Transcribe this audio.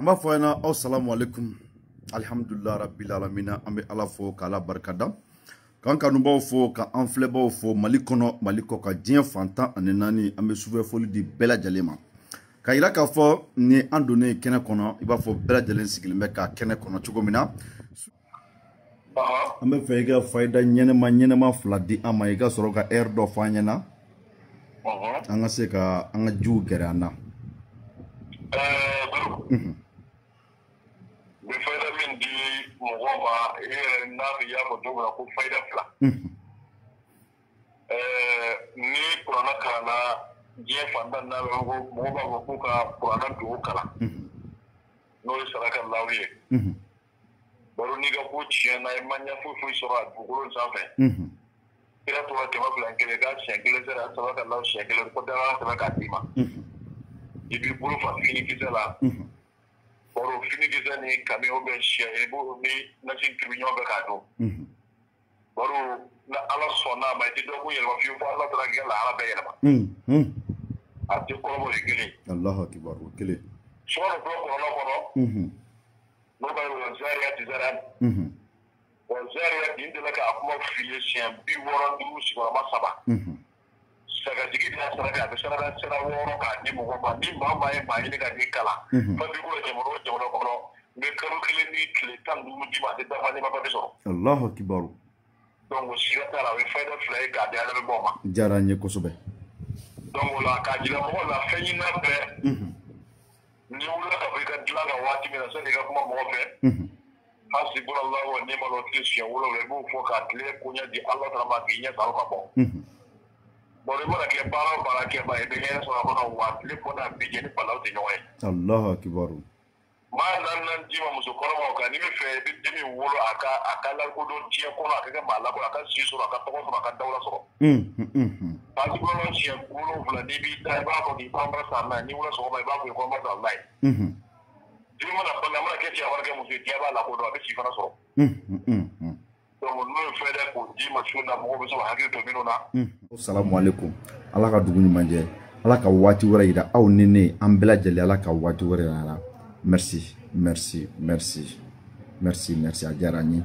An b'a fɔ a ɲɛna aw salamu aleykum. Alihamudulila rabbil alamina. An bɛ Ala fo k'Ala barikada, k'an kanubaw fo, k'an filɛbaw fo Mali kɔnɔ, Mali kɔ kan, diɲɛ fan 14. An bɛ sufɛ foli di bɛɛ lajɛlen ma, ka yira k'a fɔ ni an donnen kɛnɛ kɔnɔ, i b'a fɔ bɛɛ lajɛlen sigilen bɛ ka kɛnɛ kɔnɔ cogo min na. An bɛ fɛ i ka fayida ɲɛnɛma ɲɛnɛma fila di an ma, i ka sɔrɔ ka heure dɔ fɔ an ɲɛna, an ka se ka an ka jiw gɛrɛ an na. N bɛ fayida min di mɔgɔw ma, i yɛrɛ n'a y'a fɔ cogo min na ko fayida fila. Ni kuranna kalanna diɲɛ fan 14 bɛɛ, mɔgɔw b'a fɔ k'u ka kuranna dugu kalan, n'o ye saraka lawu ye. Baro n'i ka ko tiɲɛna, i ma ɲɛ foyi foyi sɔrɔ a dugukolo sanfɛ, kira tora 201, k'a siɲɛ kelen sera saraka lawu siɲɛ kelen ko dara sɛbɛn k'a d'i ma. I b'i bolo fa finikisɛ la. Baro finikisɛ ni kami o bɛ sɛ, i b'o ni nasi tobi ɲɔgɔn fɛ k'a dun. Baro ni Ala sɔnna a ma, i tɛ dɔ ko yɛlɛma fiyewu, fo Ala taara k'i ka lahara bɛɛ yɛlɛma. A tɛ kɔrɔbɔ, o ye kelen. Alahu akibaru, o kelen. Sukaro filɛ kɔlɔlɔ kɔnɔ, n'o b'a ye wa zariyati zaran wa zariyati, n delila k'a kuma f'i ye siɲɛ 65 sigiyɔrɔma saba. Sagajigi de y'a saraka, a bɛ saraka sira wɔɔrɔ k'a di mɔgɔ ma. Ni maa maa ye maa ɲini ka n'i kalan papiye ko la jamana o jamana kɔnɔ, n bɛ kalo 1 ni tile 15 d'i ma, a tɛ dafa n'i ma papiye sɔrɔ. Alahu akibaru. Donc siga t'a la, o ye fayida fila ye k'a di adamadenw ma. Diyara n ye kosɛbɛ. Donc o la, k'a jira mɔgɔw la, fɛn ɲinina bɛɛ, n'i wulila ka bɔ i ka dilan kan waati min na, sani i ka kuma mɔgɔ fɛ, hasibunallahu wa ni'mal wakil siɲɛ 7, i b'o fɔ k'a tile koɲɛ di Ala taala ma, k'i ɲɛ sɔrɔ ka bɔ. Bon, i mana kɛ baara o baara kɛba, i bɛ hɛrɛ sɔrɔ a kɔnɔ, wa tile bɔ n'a bi jɛ ni balawu tɛ ɲɔgɔn ye. Alahu akibaru. Maa naani d'i ma muso kɔnɔmaw kan, n'i bɛ fɛ i bɛ den min wolo, a ka lakodɔn diɲɛ kɔnɔ, a ka kɛ maa lakodɔn, a ka si sɔrɔ, a ka tɔgɔ sɔrɔ, a ka dawula sɔrɔ. Hasibunallahu siɲɛ 7, n'i b'i da, i b'a fɔ k'i kɔnɔbara san n'a ye, n'i wulila sɔgɔma, i b'a fɔ k'i kɔnɔbara san n'a ye. Den mana bange, a mana kɛ cɛ, a mana kɛ muso ye, diɲɛ b'a lakodɔn, a bɛ si fana sɔrɔ. Donc n'o ye fɛn k'o d'i ma su na, mɔgɔw bɛ se ka hakili to minnu na. Salamu aleykum. Ala ka dugu ɲuman jɛ, Ala ka waati wɛrɛ yira aw ni ne, an bɛɛ lajɛlen, Ala ka waati wɛrɛ yira la. Merci, merci, merci, merci, merci. A diyara n ye.